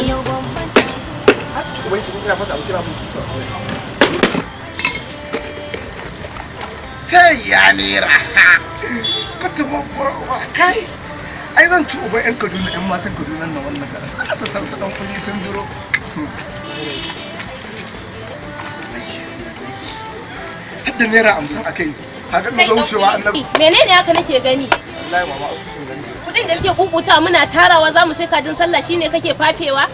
Yau ban manta. Ubanki ina fasa abu kira mun kisa. Ta ya nera mutumin fura kai, ai zan ci uban yan Kaduna, yan matan Kaduna na wannan karan za su san su dan kuli sun duro. Hadda ₦50 a kai kaga na zo wucewa annabi. Menene haka nake gani? Wallahi mama, asusun gani. Kudin da muke kukuta muna tarawa za mu sai kajin sallah shine kake fafewa?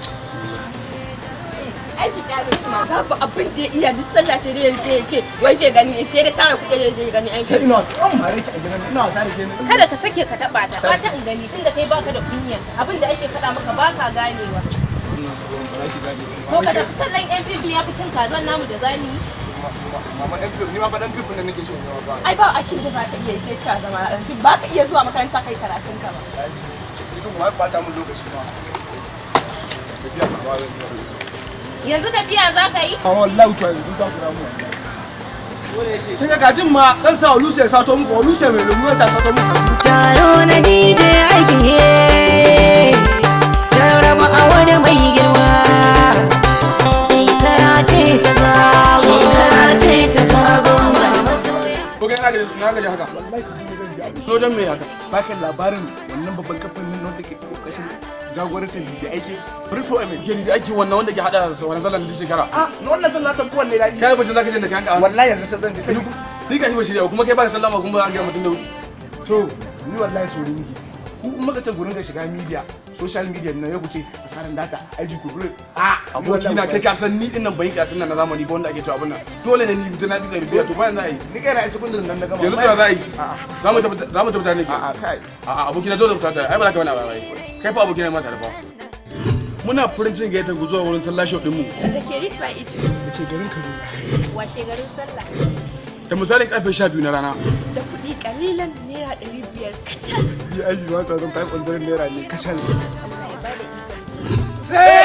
Aiki kyale shi ma, babu abin da ya iya. Duk sallah sai dai ya ce wai zai gani, sai da tara kuɗi zai gani aiki. Kai, ina wasa an mare ki a gidan, ina wasa da ke ne. Kada ka sake ka taba ta, ba ta in gani, tunda kai baka da kunya. Abin da ake faɗa maka baka ganewa. Ko ka tafi sallan MPP ya fi cin kazan namu da zamu yi. Mama, ɗan fim, ni ma fa ɗan fim da nake so in zama ba. Ai ba aikin da za ka iya yi sai ca zama ɗan fim, ba ka iya zuwa makaranta kai karatun ka ba. Ita kuma ba ta mun lokaci ma. Tafiya ba ba zan yi. Yanzu tafiya za ka yi? A wallahi to yanzu ba kura mu wallahi. Kin ga kajin ma dan sa Oluse ya sato muku, Oluse mai lemu ya sato muku. Taro na DJ aiki ne, jarraba a wani mai girma. Shekara ce ta zago, shekara ce ta zago, masoya. Ko kai na gaji, na gaji haka. Wallahi ka duba zan ji abu. So dan me haka? Baka labarin wannan babban kamfanin nan da ke kokarin jagorantar DJ aiki Rito M. Ke ni aiki wannan wanda ke hada wannan sallan duk shekara. Ah, na wannan sallah ta kowanne daɗi. Kai ba zaka je da kanka. Wallahi yanzu ta zan ji sai. Ni gashi ba shirya kuma kai ba da sallama kuma an ga mutum da wuri. To ni wallahi sori niki. Ku in muka ce gurin ga shiga media, social media nan ya kuce asaran data, IG ku gurin. Ah, Aboki na, kai ka san ni din nan ban yi karatun nan na zamani ba wanda ake cewa abun nan. Dole ne ni da na bi da bibiya, to bayan za a yi. Ni kai na isa kundurin nan na gama. Yanzu to za a yi. A'a. Za mu tafi tare ne ke. A'a kai. A'a aboki na, dole mu tafi tare. Ai ba za ka wani abu ba. Kai fa aboki na ma tare fa. Muna farin cikin gayyatar ku zuwa wurin sallah show din mu. Da ke Rich by It. Da ke garin Kaduna. Washe garin sallah. Da misalin karfe 12 na rana. Da kuɗi kalilan ₦500 kacal. DIB ₦1,500 ne kacal. Allah ya bada ikon zuwa. Sai